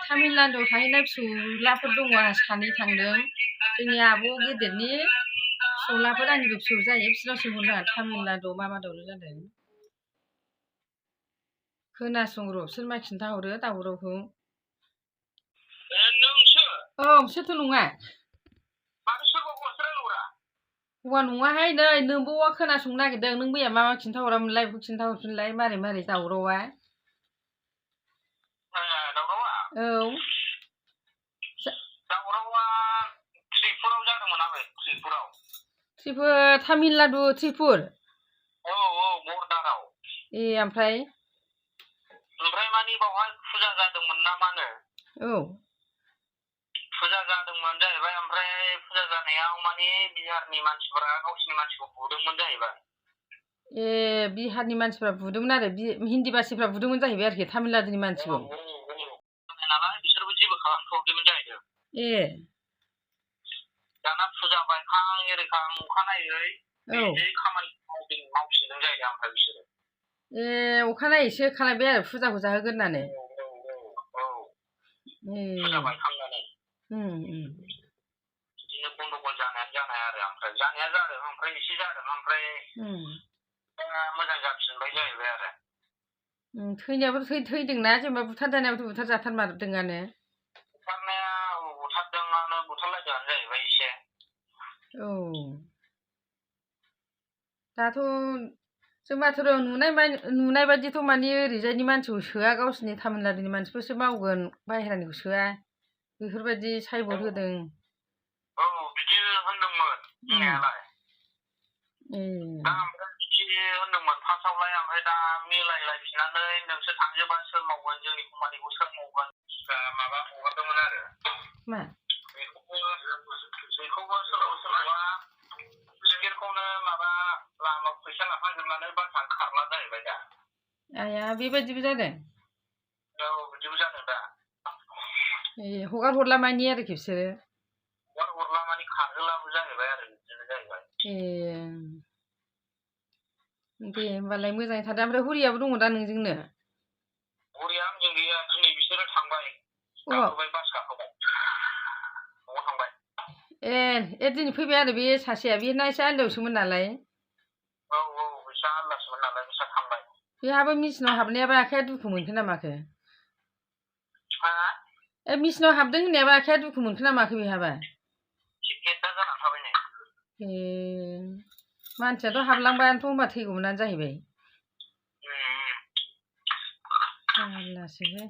तामिलनाडुआव थाहैनाय फिसौलाफोर दङ आंहा सानै थांदों जोंनि आब' गेदेरनि फिसौलाफोर आंनिबो फिसौ जायो बिसोरनाव सोंहरदों आं तामिलनाडुआव मा दावराव जादों खोनासं र' सोर मा खिन्थाहरो दावरावखौ औ सोरथो नङा हौवा नङाहाय नै नोंबौआ खोनासंनो नागिरदों नों मैया मा खिन्थाहरामोनलाय बेखौ खिन्थाहरफिनलाय मारै मारै दावरावा औ दावरावा त्रिपुराव जादोंमोन आबै त्रिपुराव तामिलनाडु त्रिपुर औ बर्डाराव ए ओमफ्राय मानि बावहाय फुजा जादोंमोन ना मानो औ फुजा जादोंमोन जाहैबाय ओमफ्राय फुजा जानायाव मानि बिहारनि मानसिफोरा गावसिनि मानसिखौ बुदोंमोन जाहैबाय ए बिहारनि मानसिफ्रा बुदोंमोन आरो हिन्दी भाषिफ्रा बुदोंमोन जाहैबाय आरोखि तामिलनाडुनि मानसिखौ नालाय बिसोरबो जेबो खालामथ'वाखैमोन जाहैदों ए दाना फुजा बायखां एरिखां अखानायै बे खामानिखौ मावफिनदों जाहैदों ओमफ्राय बिसोरो ए अखानायैसो खालामबाय आरो फुजाखौ जाहोगोरनानै फुजा बायखांनानै बिदिनो गन्दगल जानाय आरो ओमफ्राय जानाया जादों ओमफ्राय एसे जादों ओमफ्राय मोजां जाफिनबाय जाहैबाय आरो थैनायाबोथ' थैदोंना जेनेबा बुथारजानायाबोथ' बुथारजाथारमारदोंआनो बुथारनाया बुथारदोंआनो बुथारलायदोंआनो जाहैबाय एसे औ दाथ' जों माथो नुनाय बायदिथ' माने ओरैजायनि मानसिखौ सोआ गावसिनि तामिलनाडुनि मानसिफोरसो मावगोन बाहेरानिखौ सोआ बेफोरबायदि साइबर्ड होदों औ बिदि होनदोंमोन बुंनायालाय दा ओमफ्राय बिदि होनदोंमोन फार्स्टआवलाय ओमफ्राय दा मिलायलायफिननानै नोंसोर थांजोबा सोर मावगोन जोंनि खामानिखौ सोर मावगोन माबा हगारदोंमोन आरो मा बेखौबो सोरबा टिकेटखौनो माबा फैसा लाफाजोबनानै बासआ खारला जाहैबाय दा आया बेबायदिबो जादों औ बिदिबो जादों दा ए हगार हरला मानि आरोखि बिसोरो हगार हरला मानि खारहोलाबो जाहैबाय आरो बिदिनो जाहैबाय ए दे होमबालाय मोजाङै थादो ओमफ्राय हरियाबो दङ दा नोंजोंनो हरिया आंजों गैया दिनै बिसोरो थांबाय गाखोबाय बास गाखोबाय न'आव थांबाय ए दिनै फैबाय आरो बे सासेया बेना एसे आलदायावसोमोन नालाय औ बिसा आलदासोमोन नालाय बिसा थांबाय बेहाबो मेचिनाव हाबनायाबो आखाइया दुखु मोनखो ना माखो ए मेचिनाव हाबदों होननायाबो आखाइया दुखु मोनखो ना माखो बेहाबा गेद्दा जानानै थाबाय नै ए मानसियाथ' हाबलांबायानोथ' होनबा थैगौमोनानो जाहैबाय जारलासोहाय